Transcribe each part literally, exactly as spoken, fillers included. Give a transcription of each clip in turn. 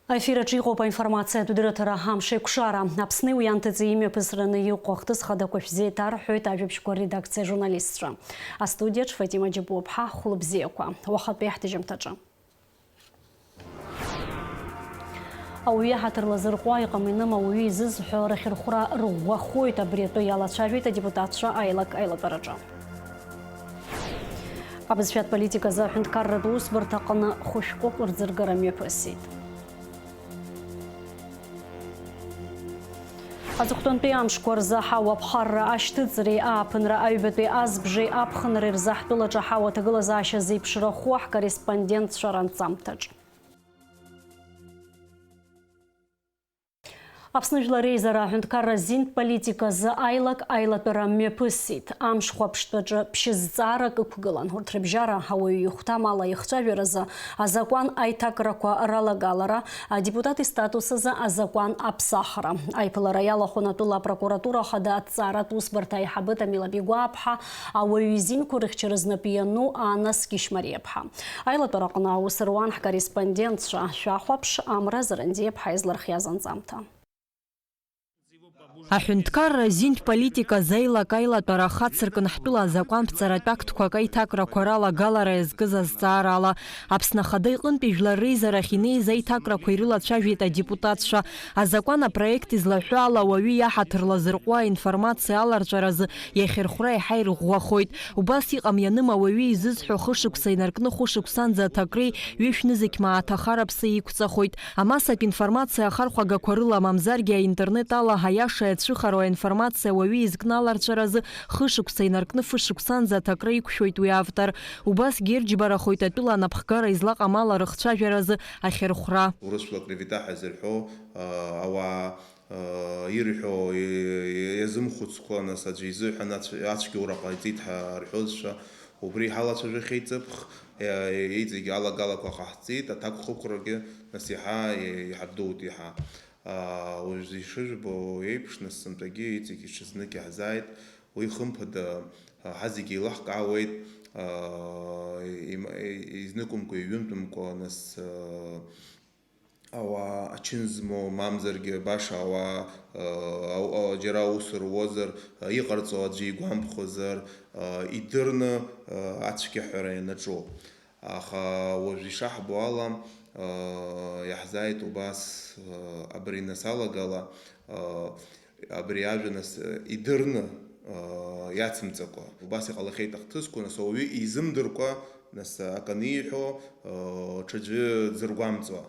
Аефир аҿы иҟоуп аинформациатә дырраҭара «Амшеикәшара». Аԥсни уи анҭыҵи имҩаԥысраны иҟоу ахҭыс хадақәа шәзеиҭарҳәоит ажәабжьқәа редакциа ажурналистцәа. Астудиаҿ Фатима Џьапуаԥҳа, хәлыбзиақәа. Уахатәи ҳҭыжьымҭаҿы. Ауаҩы иаҳаҭыр лазырҟәуа иҟам-иным ауаҩы изызҳәо рахьырхәра рыӷәӷәахоит, абри атәы иалацәажәеит адепутатцәа аилак-аилатәараҿы. Абызшәатә политиказы аҳәынҭқарратә усбарҭа аҟны хәышәҟәык рӡыргара мҩаԥысит. Аҵыхәтәантәи амшқәа рзы аҳауа аԥхарра ашьҭыҵреи ааԥынра аҩбатәи азбжеи аԥхынреи рзы ҳтәылаҿы аҳауа аҭагылазаашьа зеиԥшрахо ҳкорреспондентцәа ранҵамҭаҿ. Аԥсны Жәлар Реизара аҳәынҭқарра азинтә политиказы аилак-аилатәара мҩаԥысит. Амш хәаԥштәаҿы ԥшьызҵаарак ықәгылан. Урҭ рыбжьара ауаҩы ихәҭам ала ихцәажәаразы азакәан аиҭакрақәа ралагалара, адепутат истатус азы азакәан аԥсахра. Аиԥылара иалахәын атәыла апрокуратура ахада аҭҵааратә усбарҭа аиҳабы Тамила Бигәааԥҳа, ауаҩы изинқәа рыхьчара знапы иану Анна Скишмариаԥҳа. Аилатәараҟны аус руан ҳкорреспондентцәа. Шәахәаԥш, Амра Зарандиаԥҳа излархиаз анҵамҭа. Аҳәынҭқарра азинтә политика азеилак-аилатәара ахацыркын ҳтәыла азакәанԥҵаратә актқәак аиҭакрақәа ралагалара иазкыз азҵаарала, Аԥсны Ахада иҟынтәи Жәлар Реизарахь инеиз аиҭакрақәа ирылацәажәеит адепутатцәа. Азакәан апроект излаҳәо ала, ауаҩы иаҳаҭыр лазырҟәуа аинформациа аларҵәаразы иахьырхәра еиҳа ирӷәӷәахоит. Убас иҟам-ианым ауаҩы изызҳәо хышықәса инаркны хәышықәсанӡа аҭакреи ҩышә нызқь мааҭ ахараԥсеи иқәҵахоит. Амассатә информациа ахархәагақәа рыла, мамзаргьы аинтернет ала аиашеи ацәыхароу аинформациа ауаҩы изкны аларҵәаразы хышықәса инаркны фышықәсанӡа аҭакра иқәшәоит уи автор. Убасгьы ирџьбарахоит атәыла анапхгара излаҟам ала рыхцәажәаразы ахьырхәра. Урысшәала клевета ҳәа изырҳәо, а, ауаа, а, ирҳәо, и-, и-, иазымхәыцкәа, нас аӡәы изыҳәан ацә-, ацәгьоура ҟаиҵеит ҳәа рҳәозшәа, убри ҳалацәажәахьеит ҵыԥх, е-, иҵегь алагалақәа ҟаҳҵеит, аҭакәхықәрагьы, нас иаҳа, е-, иҳабдуеит иаҳа. А, уажә ишыжәбо еиԥш, нас сынтәагьы иҵегь ҽазнык иаҳзааит, уи хымԥада, а, ҳазегьы еилаҳкаауеит, а, им-, и-, изныкымкәа, иҩынтәымкәа, нас, а, ауаа ачын змоу, мамзаргьы баша ауаа, а, ау-, а, џьара аус руозар, а, иҟарҵо аӡәы игәамԥхозар, а, идырны, а, ацәгьаҳәара ианаҿу. Аха уажә ишаҳбо ала, а, иаҳзааит убас, а, абри нас алагала, а, абри ажәа нас, а, идырны, а, иацымҵакәа. Убас иҟалахьеит ахҭысқәа, нас ауаҩы изымдыркәа, нас акы аниҳәо, а, ҽаӡәы дзыргәамҵуа.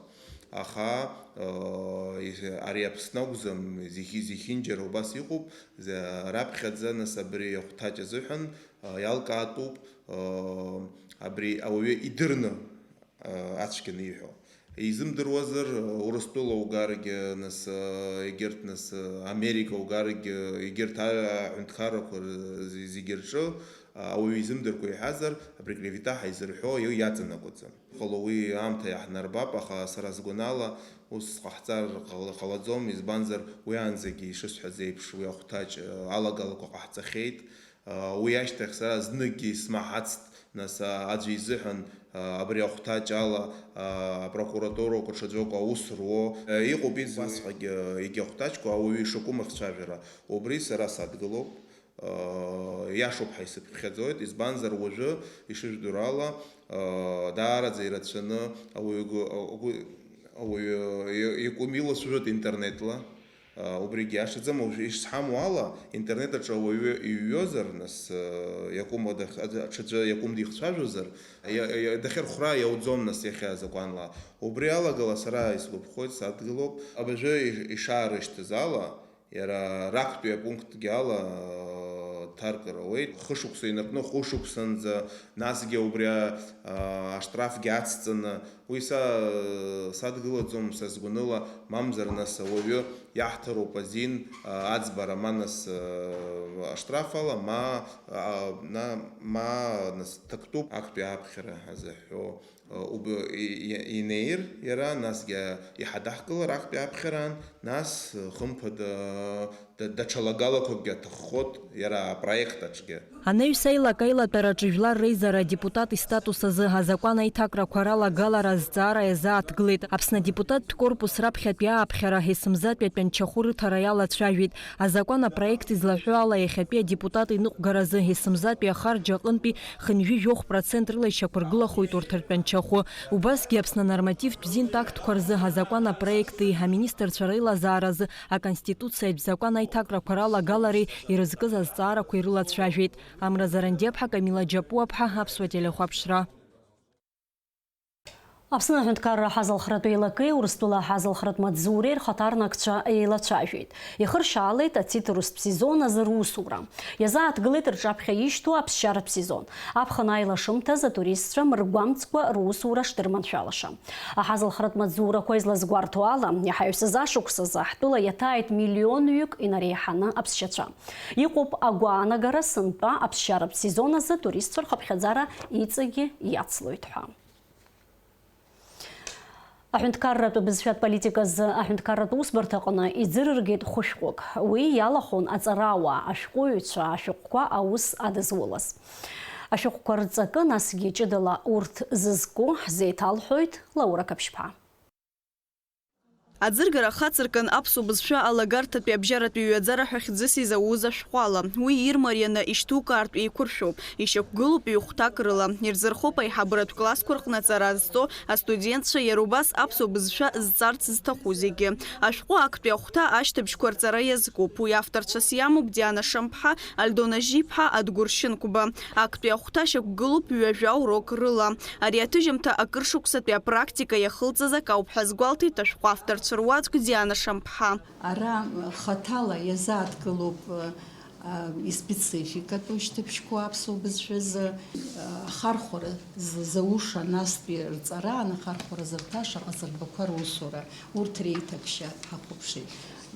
Аха, а, ари Аԥсны акәӡам, зехьы-, зехьынџьара убас иҟоуп, за-, раԥхьаӡа, нас абри ахәҭаҷ азыҳәан, а, иалкаатәуп, а, абри ауаҩы идырны, а, ацәгьаны ииҳәо. Изымдыруазар, Урыстәыла угаргьы, нас, а, егьырҭ, нас, а, Америка угаргьы, егьырҭ а-, аҳәынҭқаррақәа р-, зе-, зегьы рҿы, а, ауаҩы изымдыркәа иҳәазар, абри клевета ҳәа изырҳәо иу иаҵанакуаӡам. Иҟало уи аамҭа иаҳнарбап, аха сара сгәанала ус ҟаҳҵар ҟала-, ҟалаӡом, избанзар, уи аанӡагьы, ишысҳәаз еиԥш, уи ахәҭаҷ, а, алагалақәа ҟаҳҵахьеит. Уи ашьҭахь сара зныкгьы исмаҳацт, нас, аӡәы изыҳәан, абри ахәҭаҷ ала апрокуратурақәа ҽаӡәоуп аус руо. Иҟоуп ибасҟагь егьи ахәҭаҷқәа ауаҩы ишакәым ахьцәажәара. Убри сара садгылоуп. Иашоуп ҳәа исыԥхьаӡоит, избанзар уажәы ишыжәдыруа ала, даараӡа ирацәаны ауаҩы гәы-, агәы-, ауаҩы иакәым илацәажәоит интернетла. Убригьы иашаӡам, уажә ишҳамоу ала, интернет аҿы ауаҩы иҩҩозар, нас, иакәым адах-, аӡ-, аҽаӡәы иакәым дихцәажәозар, иа-, иа-, дахьырхәра иауӡом, нас, иахьа азакәанла. Убри алагала сара исгәаԥхоит, садгылоуп. Абыржәы иш-, ишаарышьҭыз ала, иара рактәи апунктгьы ала, ҭаркыр ауеит. Хышықәса инаркны хәышықәсанӡа, насгьы убри а-, а-, аштрафгьы ацҵаны, Уи са, садгылаӡом, са сгәаныла, мамзар нас ауаҩы иаҳҭароуп азин, а, аӡбара, ма нас, а, аштраф ала, ма, а, на-, ма нас ҭактәуп актәи аԥхьара ҳазыҳәо, а, уб-, и-, и-, инеир иара, насгьы иҳадаҳкылар актәи аԥхьараан, нас, хымԥада, да-, даҽа лагалақәакгьы аҭаххоит иара апроект аҿгьы. Анаҩс аилак-аилатәараҿы Жәлар Реизара адепутат истатус азы азакәан аиҭакрақәа ралагалара Зҵаара иазааҭгылеит. Аԥсны адепутаттә корпус раԥхьатәи ааԥхьара есымзатәи атәанчахәы рыҭара иалацәажәеит. Азакәан апроект излаҳәо ала, иахьатәи адепутат иныҟәгаразы есымзатәи ахарџь аҟынтәи хынҩажәи жәохә процент рыла ишьақәыргылахоит урҭ ртәанчахәы. Убасгьы Аԥсны анормативтә зинтә актқәа рзы азакәан апроекти аминистрцәа реилазааразы Аконституциатә закәан аиҭакрақәа ралагалареи ирызкыз азҵаарақәа ирылацәажәеит. Амра Зарандиаԥҳа, Камила Џьапуаԥҳа, Аԥсуа телехәаԥшра. Аԥсны аҳәынҭқарра аҳазалхратә еилакеи Урыстәыла аҳазалхратә маҵзуреи рхаҭарнакцәа еилацәажәеит. Ихыршьаалеит ацитурстә сезон азы русура. Иазааҭгылеит рҿаԥхьа ишьҭоу аԥсшьаратә сезон. Аԥхын аилашымҭаз атуристцәа мыргәамҵкәа русура шдырманшәалаша. Аҳазалхратә маҵзурақәа излазгәарҭо ала, иаҳа ҩсыз ашықәсазы ҳтәыла иаҭааит миллионҩык инареиҳаны аԥсшьацәа. Иҟоуп агәаанагара сынтәа аԥсшьаратә сезон азы туристцәа рхыԥхьаӡара иҵегьы иацлоит ҳәа. Аҳәынҭқарратә бызшәатә политиказы аҳәынҭқарратә усбарҭаҟны иӡырыргеит хәышәҟәык. Уи иалахәын аҵарауаа, ашәҟәыҩҩцәа ашәҟәқәа аус адызулаз. Ашәҟәқәа рҵакы, насгьы ҷыдала урҭ зызку ҳзеиҭалҳәоит Лаура Қаԥшьԥа. Аӡыргара хацыркын аԥсуа бызшәа алагарҭатәи абжьаратәи ҩаӡара ҳәа хьӡыс изауз ашәҟәала. Уи ирмарианы ишьҭукаартә еиқәыршәоуп, ишьақәгылоуп ҩ-хәҭак рыла. Ирзырхоуп аиҳабыратә классқәа рҟны аҵара азҵо астудентцәа, иара убас аԥсуа бызшәа зҵарц зҭаху зегьы. Ашәҟәы актәи ахәҭа ашьҭыбжьқәа рҵара иазкуп. Уи авторцәас иамоуп Диана Шамԥҳа, Альдона Жьиԥҳа, Адгәыр Шьынқәба. Актәи ахәҭа шьақәгылоуп ҩажәа урок рыла. Ари аҭыжьымҭа акыршықәсатәи апрактика иахылҵыз акауп ҳәа азгәалҭеит ашәҟәы авторцәа руаӡәк Диана Шамԥҳа. Ара хаҭала иазааҭгылоуп, а, испецификатә шьҭыбжьқәа аԥсуа бызшәазы, а, ахархәара з-, зауша настәи рҵара, анахархәара зырҭаша аҟазарбақәа русура, урҭ реиҭакшьа ҳахәаԥшит.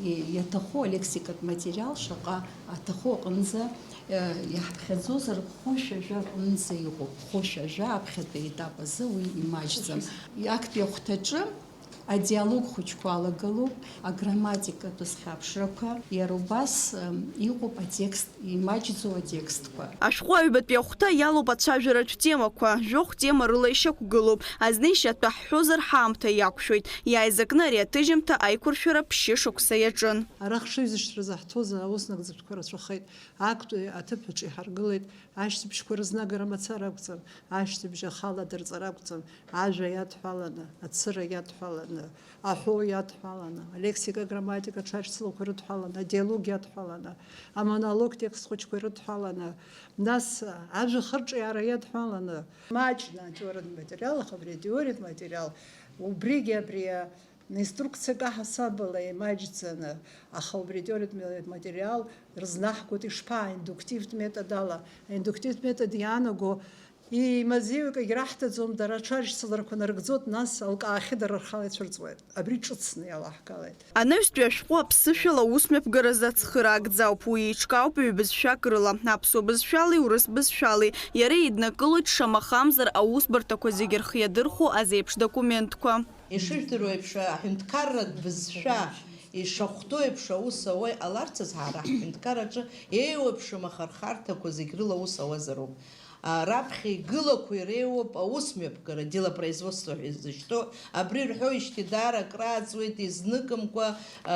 И-, иаҭаху алексикатә материал шаҟа аҭаху аҟынӡа, э, иаҳԥхьаӡозар, хәышәажәа рҟынӡа иҟоуп. Хәышәажәа аԥхьатәи аетап азы уи имаҷӡам. Актәи ахәҭаҿы адиалог хәыҷқәа алагалоуп, аграмматикатә зхьаԥшрақәа, иара убас, э, иҟоуп атекст, имаҷӡоу атекстқәа. Ашәҟәы аҩбатәи ахәҭа иалоуп ацәажәаратә темақәа, жәохә тема рыла ишьақәгылоуп, азнеишьа атәы ҳҳәозар, ҳаамҭа иақәшәоит. Иааизакны ари аҭыжьымҭа аиқәыршәара ԥшьышықәса иаҿын. Ара ахшыҩзышьҭра заҳҭоз аус нагӡатәқәа рацәахеит. Актәи аҭыԥ аҿы иҳаргылеит, ашьҭыбжьқәа рызнагара мацара акәӡам, ашьҭыбжь ахала дырҵара акәӡам, ажәа иадҳәаланы, ацыра иадҳәаланы, аҳәоу иадҳәаланы, алексика, аграмматика аҽаршьцылақәа ирыдҳәаланы, адиалог иадҳәаланы, амонолог текст хәыҷқәа ирыдҳәаланы, нас ажәа хырҿиаара иадҳәаланы. Маҷны атеориатә материал, аха абри атеориатә материал, убригьы абри инструкциак аҳасабала имаҷӡаны, аха убри атеориатә материал рызнаҳгоит ишԥа, индуктивтә методала. Аиндуктивтә метод иаанаго, имазеиуеит, егьраҳҭаӡом, дара аҽаршьцыларақәа нарыгӡоит, нас алкаахьы дара рхала ицәырҵуеит. Абри ҿыцны иалаҳгалеит. Анаҩстәи ашәҟәы аԥсышәала аусмҩаԥгаразы ацхыра агӡауп, уи еиҿкаауп ҩбызшәак рыла, аԥсуа бызшәали урыс бызшәали. Иара иднакылоит, шамахамзар, аусбарҭақәа зегьы рхы иадырхәо азеиԥш документқәа. Ишыжәдыруа еиԥш, аҳәынҭқарратә бызшәа ишахәҭоу еиԥш аус ауа иҟаларц азы ҳара ҳҳәынҭқарраҿы еиуеиԥшым ахырхарҭақәа зегь рыла аус ауазароуп. А, раԥхьа игылақәа иреиуоуп аусмҩаԥгара, делопроизводство ҳәа изышьҭоу. Абри рҳәоижьҭеи даара акрааҵуеит, изныкымкәа, а,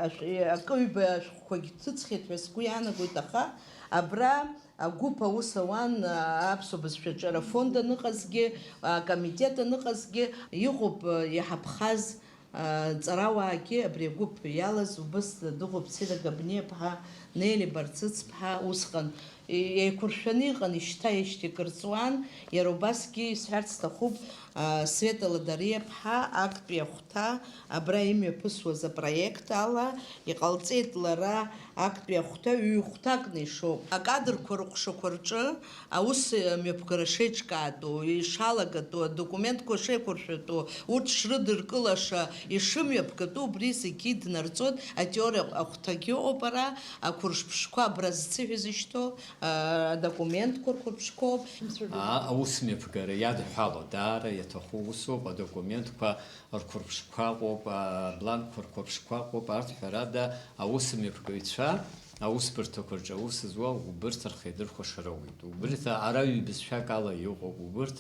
ашә-, акы-ҩба ашәҟәқәагь ҭыҵхьеит ҳәа сгәы иаанагоит, аха абра агәыԥ аус ауан, а, аԥсуа бызшәаҿы ара фонд аныҟазгьы, акомитет аныҟазгьы, иҟоуп, а, иҳаԥхаз, а, ҵарауаагьы абри агәыԥ иалаз убыс дыҟоуп Цида Габниаԥҳа, Нели Барцыцԥҳа, усҟан еиқәыршәаны иҟан, ишьҭа-ишьҭа икырҵуан, иара убасгьы исҳәарц сҭахуп, а, Света Ладариаԥҳа актәи ахәҭа абра имҩаԥысуаз апроект ала иҟалҵеит лара актәи ахәҭа ҩ-хәҭакны ишоуп. Акадрқәа рыҟәшақәа рҿы аус мҩаԥгара шеиҿкаатәу, ишалагатәу, адокументқәа шеиқәыршәатәу, урҭ шрыдыркылаша, ишымҩаԥгатәу, убри зегьы днарҵоит. Атеориа ахәҭагьы ыҟоуп ара, ақәыршԥшқәа абра зцыҳәа зышьҭоу, а, адокументқәа рқәырԥшқәоуп. А, аус мҩаԥгара иадҳәало даара иаҭаху усуп, адокументқәа рқәырԥшқәа ыҟоуп, абланкқәа рқәырԥшқәа ыҟоуп, арҭ ҳәарада, аусмҩаԥгаҩцәа, аусбарҭақәа рҿы аус зуа убырҭ рхеидырхәаша рауеит. Убырҭ ара ҩбызшәак ала иҟоуп, убырҭ,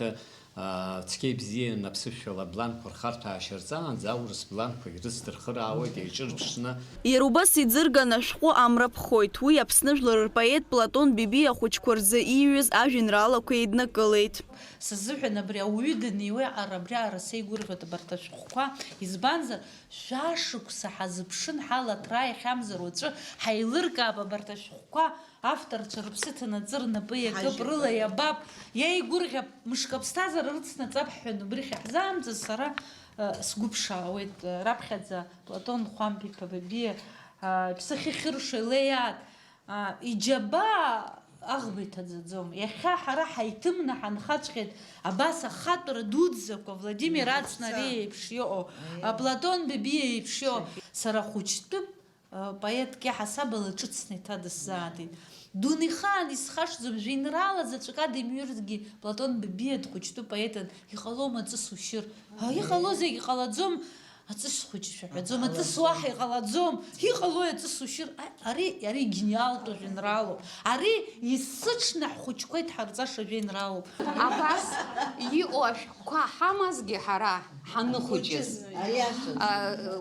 а, Цқьа ибзианы аԥсышәала абланқәа рхарҭәаашьа рҵаанӡа аурыс бланқәагь рыцдырхыраауеит еиҿырԥшны. Иара убас иӡырганы ашәҟәы амра ԥхоит. Уи Аԥсны жәлар рпоет Платон Бебиа ахәыҷқәа рзы ииҩыз ажәеинраалақәа еиднакылеит. Сзыҳәан абри ауаҩы даниуеиҟара абриаҟара сеигәырӷьоит абарҭ ашәҟәқәа, избанзар, шәа шықәса ҳазыԥшын ҳалаҭра иахьамзар уаҵәы ҳаилыркаап абарҭ ашәҟәқәа. Авторцәа рыԥсы ҭанаҵы рнапы иакып, рыла иабап, иеигәырӷьап, мышк аԥсҭазаара рыцнаҵап ҳҳәан, убрихь иаҳзаамҵаз сара сгәы ԥшаауеит. Раԥхьаӡа Платон Хәамԥ-иԥа Бабиа иԥсы ахьыхьыршо илеиаат, иџьабаа аӷба иҭаӡаӡом. Иахьа ҳара ҳаиҭымны ҳанхаҵәҟьеит абас ахатәра дуӡӡақәа, Владимир Ацнариа иеиԥш иҟоу, Платон Бабиа иеиԥш иҟоу. Сара хәыҷтәып. Поетк иаҳасабала ҿыцны иҭадысзаатит. Дунеихаан исхашҭӡом, жәеинраала заҵәык адымҩыргьы Платон Бабиа дхәыҷтәы поетын, иҟалома аҵыс ушьыр? Иҟало зегь ҟалаӡом, аҵыс хәыҷы шәаҳәаӡом, аҵыс уаҳа иҟалаӡом, иҟалои аҵыс ушьыр? Ари, ари гениалтәу жәеинраалоуп. Ари есыҽны ҳхәыҷқәа идҳарҵаша жәеинраалоуп. Абас иҟоу ашәҟәқәа ҳамазгьы ҳара ҳаныхәыҷыз. Ари ашәа.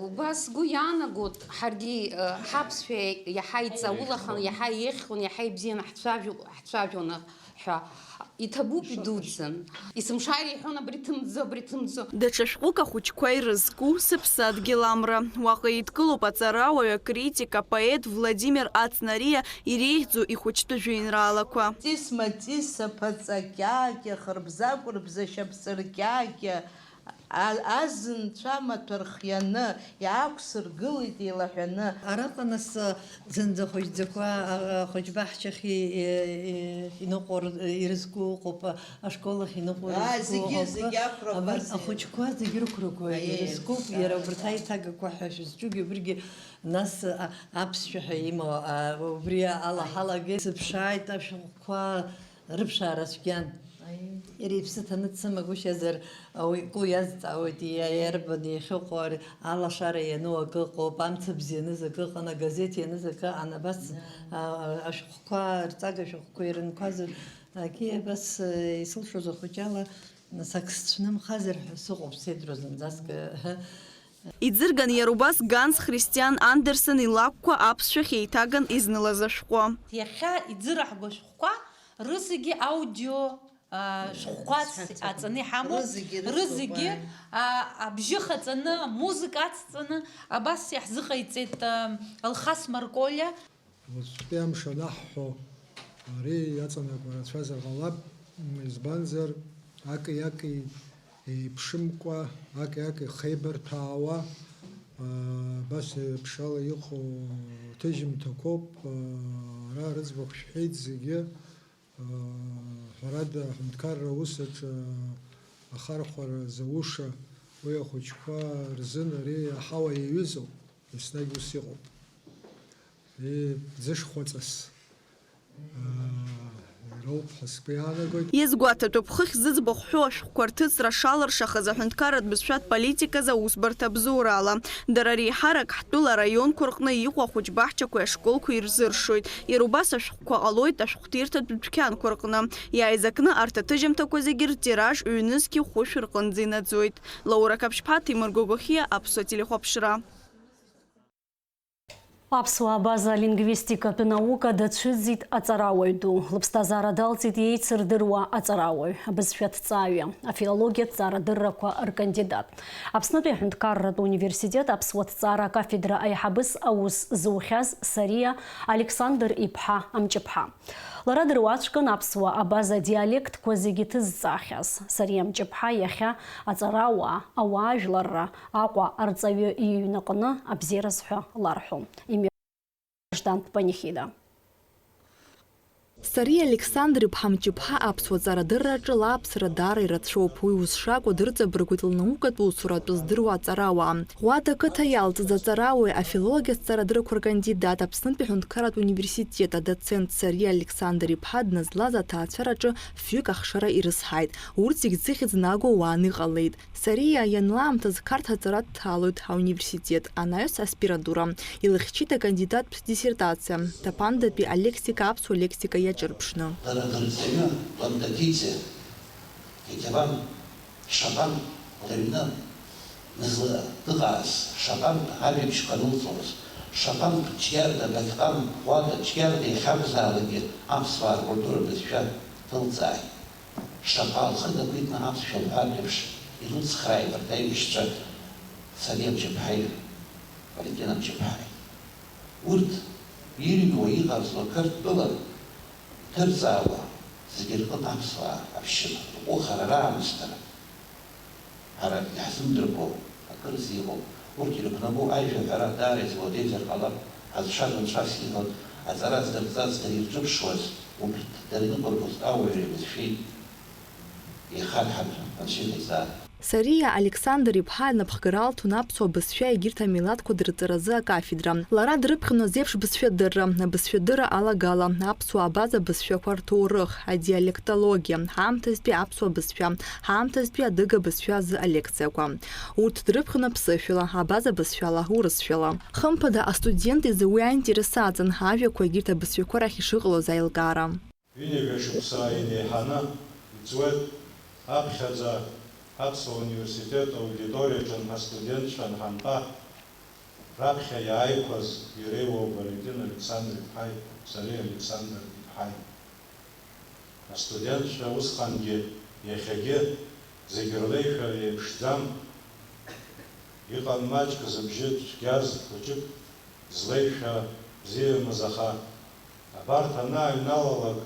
Убас сгәы иаанагоит, ҳаргьы ҳаԥсшәа иаҳа иҵаулаханы, иаҳа еиӷьхон, иаҳа ибзианы ҳцәажәо-, ҳцәажәон ҳәа. Иҭабуп идуӡӡан. Есымша иҳәон абри ҭымӡо, абри ҭымӡо. Даҽа шәҟәык ахәыҷқәа ирызку Сыԥсадгьыл амра. Уаҟа еидкылоуп аҵарауаҩ, акритик, апоет Владимир Ацнариа иреиӷьӡоу ихәыҷтәы жәеинраалақәа. Ҵис-маҵис, аԥаҵа кьакьа, хырбзакәырбза шьапҵыр кьакьа, азын цәамаҭәа рхианы, иаақәсыргылеит еилаҳәаны. Араҟа нас зынӡа ахәыҷӡақәа ахәыҷбаҳчахь иныҟәо ирызку ыҟоуп, ашкол ахь иныҟәо ирызку ыҟоуп. Ахәыҷқәа зегьы рықәрақәа ирызкуп, иара убарҭ аиҭагақәа ҳәа шәызҿугьы убригьы. Нас аԥсшәа ҳәа имоу убри ала ҳалагеит. Сыԥшааит ашәҟәқәа рыԥшаара цәгьан. Иара иԥсы ҭаны дсымагәышьазар, уи кәу иазҵаауеит, иа-, иарбан иахьыҟоу ари, алашара иану акы ыҟоуп, амца бзианыз акы ыҟан, агазеҭ ианыз акы ыҟан, абас, а, ашәҟәқәа, арҵага шәҟәқәа ирынқәаз, акгьы абас, э, исылшоз ахәыҷала сак сцәнымхазар ҳәа сыҟоуп, сеидру зынӡаск, э, Иӡырган иара убас Ганс Христиан Андерсен илакәқәа аԥсшәахь еиҭаган изнылаз ашәҟәы. Иахьа иӡыраҳго ашәҟәқәа рызегьы аудио, аа, шәҟәқәа аҵ-, аҵаны иҳамоуп. Рызегьы рыцуп, рызегьы, ааи. Аа, абжьы хаҵаны, амузыка ацҵаны, абас иаҳзыҟаиҵеит, аа, Алхас Марколиа. Уаҵәтәи амш анаҳҳәо, ари иаҵанакуа рацәазар ҟалап, избанзар, аки-аки еиԥшымкәа, аки-аки хеибарҭәаауа, аа, абас еиԥшала иҟоу ҭыжьымҭақәоуп, аа, ара рыӡбахә шәҳәеит зегьы, аа, ҳәарада, аҳәынҭқарра аус аҿы ахархәара зауша, уи ахәыҷқәа рзын ари аҳауа иаҩызоуп, еснагь ус иҟоуп. Ии, ӡышхәаҵас, аа, роуп ҳәа сгәы иаанагоит. Иазгәаҭатәуп, хыхь зыӡбахә ҳәоу ашәҟәқәа рҭыҵра шалыршахаз аҳәынҭқарратә бызшәатә политиказы аусбарҭа абзоурала. Дара реиҳарак ҳтәыла араионқәа рҟны иҟоу ахәыҷбаҳчақәеи ашколқәеи ирзыршоит. Иара убас ашәҟәқәа ҟалоит ашәҟәҭирҭатә дәқьанқәа рҟны. Иааизакны арҭ аҭыжьымҭақәа зегьы ртираж ҩнызқьи хәышә рҟынӡа инаӡоит. Лаура Қаԥшьԥҳа, Ҭемыр Гогохиа, Аԥсуа телехәаԥшра. Аԥсуаа абаза алингвистикатә наука дацәыӡит аҵарауаҩ ду. Лыԥсҭазаара далҵит иеицырдыруа аҵарауаҩ, абызшәа ҭҵааҩы, афилологиатә ҵарадыррақәа ркандидат, Аԥснытәи аҳәынҭқарратә университет аԥсуа ҭҵаара акафедра аиҳабыс аус зухьаз Сариа Александр-иԥҳа Амҷыԥҳа. Лара дыруаӡәкын аԥсуа абаза диалектқәа зегьы ҭызҵаахьаз. Сариа Мҷыԥҳа иахьа аҵарауаа, ауаажәларра, Аҟәа арҵаҩы иҩнаҟны абзиараз ҳәа ларҳәон. Имҩа Граждан Панихида. Сариа Александр-иԥҳа Мҷыԥҳа аԥсуа ҵарадырраҿы лааԥсара даара ирацәоуп. Уи ус шакәу дырҵабыргуеит лнаукатә усура атәы здыруа аҵарауаа. Ӷәада ақыҭа иалҵыз аҵарауаҩ, афилологиатә ҵарадыррақәа ркандидат, Аԥснытәи аҳәынҭқарратә университет адоцент Сариа Александр-иԥҳа дназлаз аҭаацәараҿы фҩык ахшара ирызҳаит. Урҭ зегь зыхьӡ нагоу уааны иҟалеит. Сариа ианлаамҭаз Қарҭ аҵара дҭалоит ҳауниверситет, анаҩс аспирантура. Илыхьчеит акандидаттә диссертациа, ҭаԥандатәи алексика аԥсуа лексика иаҿырԥшны. Дара дырҵаҩы, Конституциа, иҭабам. Шаҟантә лыҩны дызла-, дыҟааз, шаҟантә ажәабжьқәа анылҵуаз, шаҟантә џьгьарда, баҭҟан, ҟәада, џьгьарда иахьакәзаалакгьы аԥсуаа ркультура бызшәа ҭылҵааит. Шаҟа лхы дақәиҭны аԥсшәа лҳәартә еиԥш илыцхрааит абарҭ аибашьцәа Сариа Мҷыԥҳаи Валентина Мҷыԥҳаи. Урҭ ирыҩуа, иҟарҵо Қырҭтәыла иҭырҵаауа зегьы рҟынтә аԥсуаа аԥшьыма, рҟәыхара, раамысҭара. Ҳара иаҳзымдыркәо акырӡа иҟоуп. Урҭ ирықәнагоу ажәа аҳәара даара изуадаҩзар ҟалап, ҳазшаз Анцәа сиҳәон, аҵара здырҵаз, дара ирҿыԥшуаз, убырҭ дара иныҟәыргоз ауаҩра ирызшәеит, еихарҳан, Анцәа иҟаиҵа. Сариа Александр-иԥҳа инапхгара алҭон аԥсуа бызшәа егьырҭ амилаҭқәа дырҵаразы акафедра. Лара дрыԥхьон азеиԥш бызшәадырра, абызшәадырра алагала, аԥсуаа абаза бызшәақәа рҭоурых, адиалектологиа, ҳаамҭазтәи аԥсуа бызшәа, ҳаамҭазтәи адыга бызшәа азы алекциақәа. Урҭ дрыԥхьон аԥсышәала, абаза бызшәала, урысшәала. Хымԥада, астудент изы уи аинтерес аҵан, ажәақәа егьырҭ абызшәақәа рахь ишыҟалоз аилкаара. Ҩынҩажәа шықәса инеиҳаны иҵуеит аԥхьаӡа Аԥсуа университет аудиториаҿы ҳастудентцәа анҳамтәа, раԥхьа иааиқәаз иреиуоу Валентин Александр-иԥҳаи Сариа Александр-иԥҳаи. Астудентцәа усҟангьы, иахьагьы зегьы рлеишәа еиԥшӡам. Иҟан маҷк зыбжьы цәгьаз хәыҷык, злеишәа бзиамыз, аха абарҭ анааҩналалак,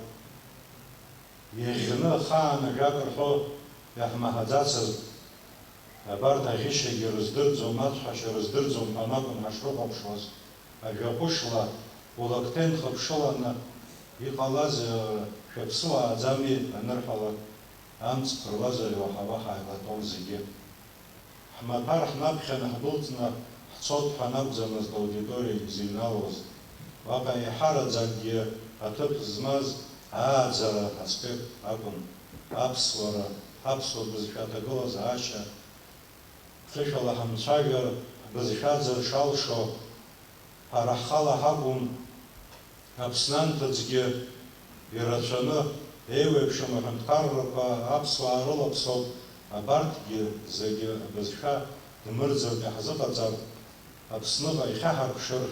иаӷьны ахаан ажәак рҳәо иаҳмаҳаӡацызт. Абарҭ аӷьышьагьы рыздырӡом, ацәҳашьа рыздырӡом ҳәа акәын ҳашрыхәаԥшуаз, ажәа ҟәышла, улакҭен хыԥшыланы, иҟалазеи, шәаԥсуааӡами анырҳәалак, амҵ ԥыруазар иуаҳауа ҳааилатәон зегьы. Ҳмаҭәар ҳнаԥхьаны ҳдәылҵны ҳцот ҳәа анакәӡамызт аудиториа изыҩналоз. Уаҟа еиҳараӡакгьы аҭыԥ змаз ааӡара аспект акәын. Аԥсуара, аԥсуа бызшәа аҭагылазаашьа, ԥхышәала ҳамцәажәар, ҳбызшәа аӡыр шалшо, ҳара ҳхала ҳакәым, Аԥсны анҭыҵгьы ирацәаны еиуеиԥшым аҳәынҭқаррақәа аԥсуаа рылаԥсоуп, абарҭгьы зегьы абызшәа дмырӡыртә иаҳзыҟаҵар, Аԥсныҟа ихьаҳарԥшыр,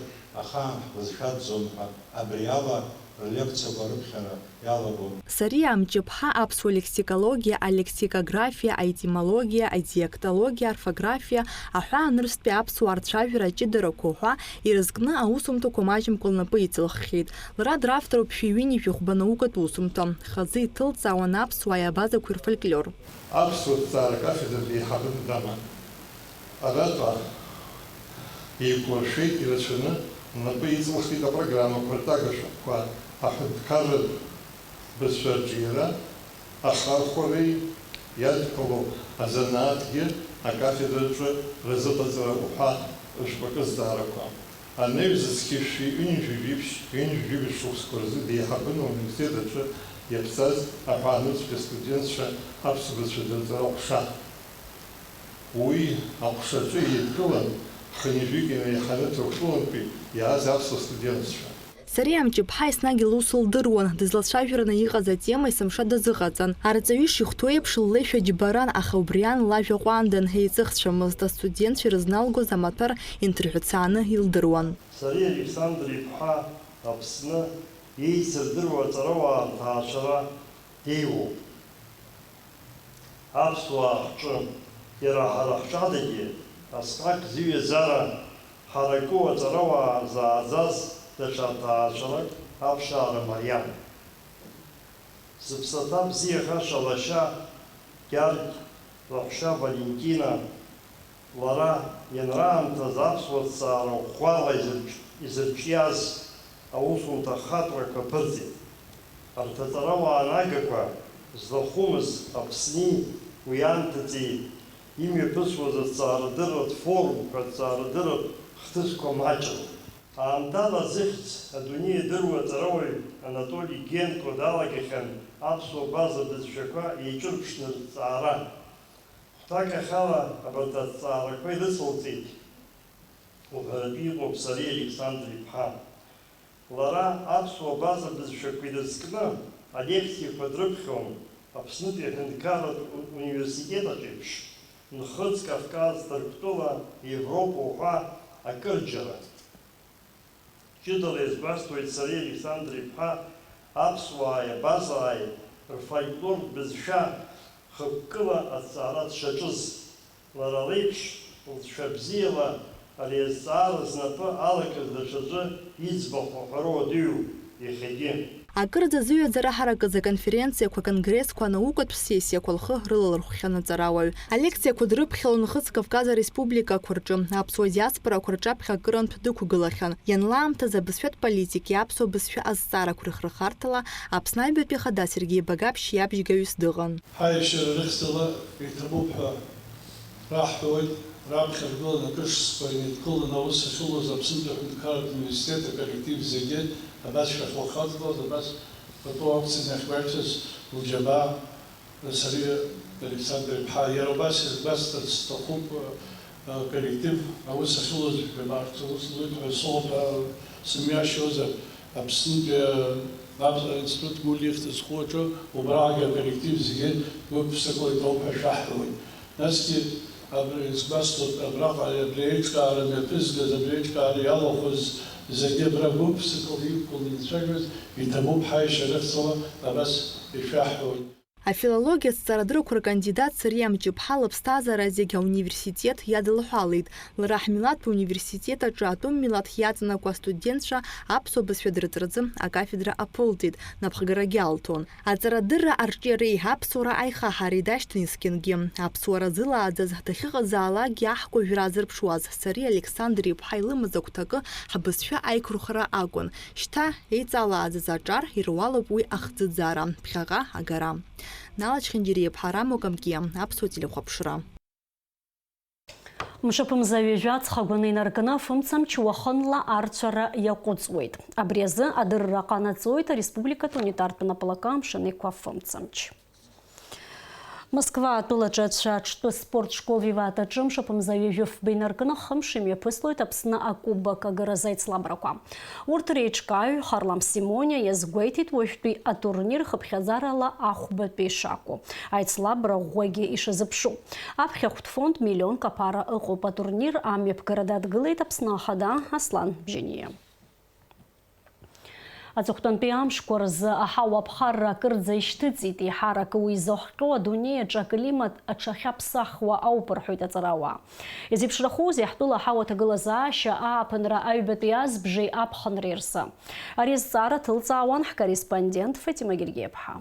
ахаан ҳбызшәаӡом ҳәа абри ала рлекциақәа рыԥхьара иалагон. Сариа Амҷыԥҳа аԥсуа лексикологиа, алексикографиа, аетимологиа, адиалектологиа, аорфографиа, аҳәаанырцәтәи аԥсуаа рцәажәара аҷыдарақәа уҳәа ирызкны аусумҭақәа маҷымкәа лнапы иҵылххьеит. Лара дравторуп шәи ҩынҩажәи хәба наукатә усумҭа, хазы иҭылҵаауан аԥсуааи абазақәеи рфольклор. Аԥсуа ҭҵаара акафедра деиҳабын даман. Араҟа еикәлыршәеит, ирацәаны лнапы иҵылхит апрограммақәа ртәы агашәҟәқәа, аҳәынҭқарратә бызшәа арҿиара, ахархәареи иадҳәалоу азанааҭгьы акафедраҿы рзыҟаҵара уҳәа жәпакы зҵаарақәа. Анаҩс зқьи шәи ҩынҩажәи жәиԥшь, ҩынҩажәи жәибжь шықәсқәа рзы деиҳабын ауниверситет аҿы иаԥҵаз аҳәаанырцәтәи астудентцәа аԥсуа бызшәа дырҵара аҟәша. Уи аҟәшаҿы еидкылан, хынҩажәик инареиҳаны Ҭырқәтәылантәи иааз аԥсуа студентцәа. Сариа Амҷыԥҳа еснагь лус лдыруан, дызлацәажәараны иҟаз атема есымша дазыҟаҵан. Арҵаҩы ишихәҭоу еиԥш, ллеишәа џьбаран, аха убри аан лажәа ҟәандан, еиҵыхцәамызт, астудентцәа ирызналгоз амаҭәар инҭырҳәцааны илдыруан. Сариа Александр-иԥҳа Аԥсны еицырдыруа аҵарауаа рҭаацәара деиуоуп. Аԥсуаа ҳҿы, иара ҳара ҳҿы адагьы, асҟак зыҩаӡара ҳараку аҵарауаа зааӡаз даҽа ҭаацәарак аԥшаара мариам. Зыԥсаҭа бзиахаша лашьа Гьаргь, лаҳәшьа Валентина, лара ианраамҭаз аԥсуа ҭҵаара ӷәӷәала изырҿ-, изырҿиаз аусумҭа ахатәрақәа ԥырҵит. Арҭ аҵарауаа нагақәа злахәымыз Аԥсни уи анҭыҵи имҩаԥысуаз аҭҵаарадырратә форумқәа, аҭҵаарадырратә хҭысқәа маҷын. Аамҭала зыхьӡ адунеи иадыруа аҵарауаҩ Анатоли Генко далагахьан аԥсуа база бызшәақәа еиҿырԥшны рҭҵаара. Хәҭак ахала абарҭ аҭҵаарақәа ирыцылҵеит уҳәаратәы иҟоуп Сариа Александр-иԥҳа. Лара аԥсуа база бызшәақәа ирызкны алекциақәа дрыԥхьон, Аԥснытәи аҳәынҭқарратә университет аҿы еиԥш, Нхыҵ Кавказ, Ҭырқәтәыла, Европа уҳәа акырџьара. Ҷыдала иазгәасҭоит сареи Александр-иԥҳа аԥсуааи абазааи рфольклортә бызшәа хықәкыла аҭҵаара дшаҿыз. Лара леиԥш лҵшәа бзиала ари азҵаара знапы алакыз даҽаӡәы иӡбахә аҳәара уадаҩуп иахьагьы. Акырӡа зыҩаӡара ҳаракыз аконференциақәа, конгрессқәа, анаукатә сессиақәа лхы рылалырхәхьан аҵарауаҩ. Алекциақәа дрыԥхьалон Нхыҵ Кавказ ареспубликақәа рҿы, аԥсуа диаспорақәа рҿаԥхьа акырынтә дықәгылахьан. Ианлаамҭаз абызшәатә политики аԥсуа бызшәа азҵаарақәа рыхырхарҭала Аԥсны аҩбатәи Ахада Сергеи Багаԥшь иабжьгаҩыс дыҟан. Ҳаиашьара рыхьӡала иҭабуп ҳәа раҳҳәоит, раԥхьа ргыланы акы шықәсқәа инеидкыланы аус ахьылуаз Аԥсынтәи аҳәынҭқарратә университет аколлектив зегьы, абас шәахьлахаҵгылаз, абас пату ақәҵаны иахьгәаҩҭаз лџьабаа, сареи Александр-иԥҳа, иара убас иазгәасҭарц сҭахуп, аколлектив аус ахьылуаз жәабарҭ аус луеит ҳәа сыҟоуп ҳәа сымҩашьозар, Аԥснытәи, а, институт Гәлиахь дызху аҿы убраагьы аколлектив зегьы гәык-ԥсыкала иҭоуп ҳәа шәаҳҳәоит. Насгьы абри сгәасҭоит, абраҟа абри аиҿкаара мҩаԥызгаз, абри аиҿкаара иалахәыз зегьы абра гәык-ԥсыкала иқәгыланы ицәажәоз иҭабуп ҳаиашьа рыхьӡала абас ишәаҳҳәоит. Афилологиа азҵаарадыррақәа ркандидат Сариа Мҷыԥҳа лыԥсҭазаара зегь ауниверситет иадылҳәалеит. Лара ҳмилаҭтә университет аҿы атәым милаҭ иаҵанакуа астудентцәа аԥсуа бызшәа дырҵаразы акафедра аԥылҵеит, напхгарагьы алҭон. Аҵарадырра арҿиареи аԥсуара аихаҳареи дашьҭан есқьынгьы. Аԥсуара зылааӡаз дахьыҟазаалакгьы аҳкәажәра азырԥшуаз Сариа Александр-иԥҳа илымаз агәҭакы ҳбызшәа аиқәырхара акәын. Шьҭа еиҵалааӡаз аҿар ируалуп уи ахӡыӡара, ԥхьаҟа агара. Нала Чхьынџьариа-иԥҳа Рамо Камкиа, Аԥсуа телехәаԥшра. Мшаԥымза ҩажәа аҵхагәаны инаркны афымцамч уахынла арцәара иаҟәыҵуеит. Абри азы адырра ҟанаҵоит ареспубликатә унитартә наплакы амшын еиқәа афымцамч. Москва атәылаҿы ацәаҿтәы спорт школ Виват аҿы мшаԥымза ҩажәи фба инаркны хымш имҩаԥыслоит Аԥсны акубок агаразы аицлабрақәа. Урҭ реиҿкааҩ Харлам Симониа иазгәеиҭеит уажәтәи атурнир хыԥхьаӡарала ахәбатәи ишакәу, аицлабра ӷәӷәагьы ишазыԥшу. Аԥхьахәтә фонд миллионк аԥара ыҟоуп. Атурнир амҩаԥгара дадгылеит Аԥсны Ахада Аслан Бжьаниа. Аҵыхәтәантәи амшқәа рзы аҳауа аԥхарра акырӡа ишьҭыҵит, еиҳарак уи изыхҟьо адунеи аҿы аклимат аҽахьаԥсахуа ауп, рҳәоит аҵарауаа. Изеиԥшрахозеи ҳтәыла аҳауа аҭагылазаашьа ааԥынра аҩбатәи азбжеи аԥхынреи рзы? Ари азҵаара ҭылҵаауан ҳкорреспондент Фатима Гергиаԥҳа.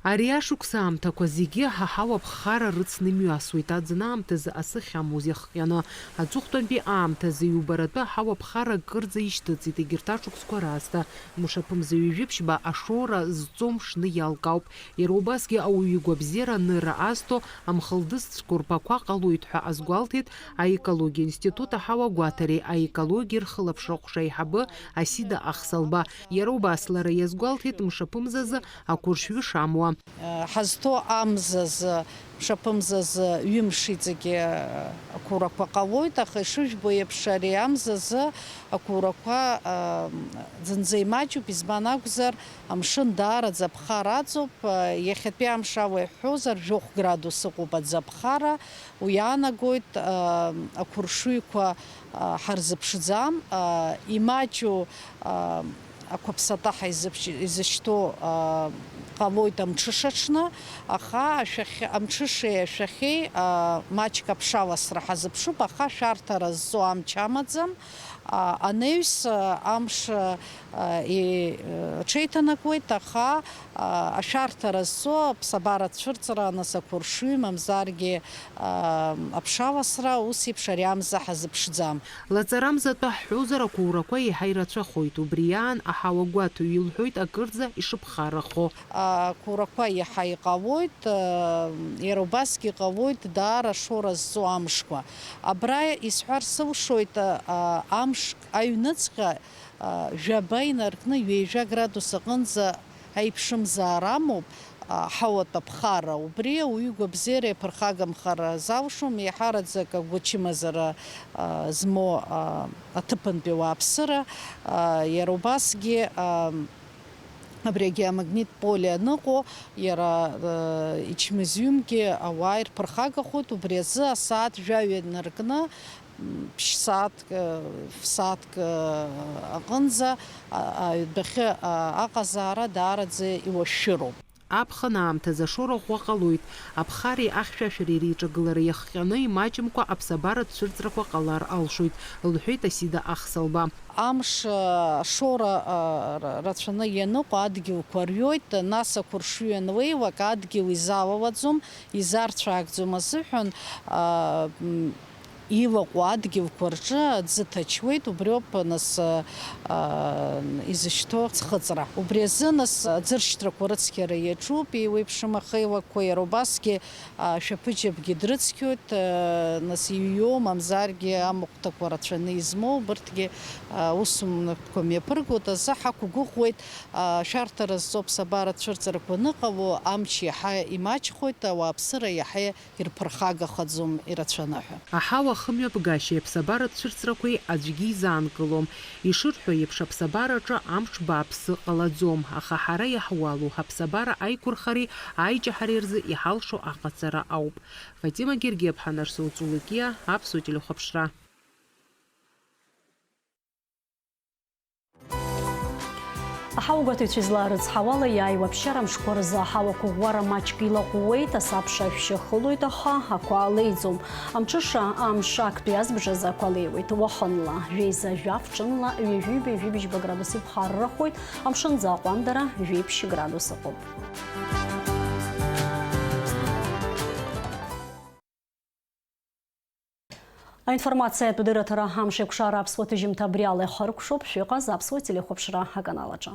Ари ашықәс аамҭақәа зегьы ҳаҳауа ԥхара рыцны имҩасуеит, аӡын аамҭазы асы ахьамоу зехҟьаны. Аҵыхәтәантәи аамҭазы иубаратәы аҳауа ԥхара акырӡа ишьҭыҵит, егьырҭ ашықәсқәа раасҭа. Мшаԥымза ҩажәи ԥшьба ашоура зҵо мшны иалкаауп. Иара убасгьы ауаҩы игәабзиара анырра азҭо амхылдыз цәқәырԥақәа ҟалоит ҳәа азгәалҭеит аекологиа институт аҳауа гәаҭареи аекологиа рхылаԥшра ҟәша аиҳабы Асида Ахсалба. Иара убас лара иазгәалҭеит мшаԥымзазы ақәыршәҩы шамуа. Ҳазҭоу амзазы, мшаԥымзазы ҩымш иҵегьы ақәурақәа ҟалоит, аха ишыжәбо еиԥш, ари амзазы ақәурақәа, а, зынӡа имаҷуп, избан акәзар, амшын даараӡа аԥхара аҵоуп. Иахьатәи амш ала иҳәозар, жәохә градус ыҟоуп аӡы аԥхара, уи иаанагоит, а, ақәыршәҩқәа, а, ҳарзыԥшӡам, а, имаҷу, а, ақәаԥсатаҳа изыԥш-, изышьҭоу, а, ҟалоит амҽыша аҽны, аха ашәахь-, амҽышеи ашәахьеи, а, маҷк аԥшаласра ҳазыԥшуп, аха ашәарҭара зҵо амч амаӡам. А, анаҩс, а, амш, а, и-, аҽеиҭанакуеит, аха, а, ашәарҭара зҵо аԥсабара цәырҵра, нас ақәыршҩы, мамзаргьы, а, аԥшаласра, ус еиԥш ари амза ҳазыԥшӡам. Лаҵарамзатәы ҳҳәозар, ақәурақәа еиҳа ирацәахоит. Убри аан, аҳауагәаҭаҩ илҳәоит акырӡа ишыԥхаррахо. Ақәурақәа еиҳа иҟалоит, иара убасгьы иҟалоит даара ашоура зҵоу амшқәа. Абра исҳәар сылшоит, амшк аҩныҵҟа, жәаба инаркны ҩажәа градус аҟынӡа аиԥшымзаара амоуп, а, ҳауатә аԥхара. Убри ауаҩы игәабзиара иаԥырхагамхар залшом, еиҳараӡак агәачымазара, а, змоу, а, аҭыԥантәи ауааԥсыра, а, иара убасгьы, а, Абри агеомагнит поле аныҟоу, иара, э, ичмазаҩымгьы ауаа ирԥырхагахоит, убри азы асааҭ жәаҩа инаркны, м, ԥшь-сааҭк, э, ф-сааҭк, э, аҟынӡа, а, аҩадахьы, а, аҟазаара даараӡа иуашәшәыроуп. Аԥхын аамҭазы ашоура ӷәӷәа ҟалоит. Аԥхареи ахьшәашәареи реиҿагылара иахҟьаны, имаҷымкәа аԥсабаратә цәырҵрақәа ҟалар алшоит, лҳәеит Асида Ахсалба. Амш, а, ашоура, а, ра-, рацәаны ианыҟоу адгьылқәа рҩоит, нас ақәыршҩы анлеиуа, акы адгьыл изалалаӡом, изарцәаакӡом азыҳәан, а, м, илаҟәуа адгьылқәа рҿы аӡы ҭачуеит, убриоуп, нас, а, а, изышьҭоу ӡхыҵра. Убри азы, нас, аӡыршьҭрақәа рыцқьара иаҿуп, еиуеиԥшым ахеилакқәа, иара убасгьы, а, шәаԥыџьаԥгьы дрыцқьоит, а, нас иҩуа, мамзаргьы амахәҭақәа рацәаны измоу, убырҭгьы, а, усмҩаԥгатәқәа мҩаԥыргоит азы ҳақәгәыӷуеит, а, ашәарҭара зҵо аԥсабаратә цәырҵрақәа аныҟало, амч иаҳа имаҷхоит, ауааԥсыра иаҳа ирԥырхагахаӡом ирацәаны ҳәа. Аҳауа ахымҩаԥгашьеи аԥсабаратә цәырҵрақәеи аӡәгьы изаанкылом. Ишырҳәо еиԥш, аԥсабараҿы амш бааԥсы ҟалаӡом, аха ҳара иаҳуалу, ҳаԥсабара аиқәырхареи аиҷаҳареи рзы иҳалшо аҟаҵара ауп. Фатима Гергиаԥҳа, Нарсоу Цулукиа, Аԥсуа телехәаԥшра. Аҳауагәаҭаҩцәа излаарыцҳауала, иааиуа аԥсшьара мшқәа рзы аҳауа қәыӷәӷәара маҷк илаҟәуеит, асабша ашәшьы ахылоит, аха ақәа леиӡом. Амҽыша, амш актәи азбжазы ақәа леиуеит. Уахынла, жәеиза жәаф, ҽынла, ҩажәи ҩажәи быжьба градус иԥхаррахоит, амшынӡы аҟәандара жәеиԥшь градус ыҟоуп. Аинформациатә дырраҭара амш еиқәшара аԥсуа ҭыжьымҭа абри ала ихыркәшоуп, шәыҟаз аԥсуа телехәаԥшра аканал аҿы.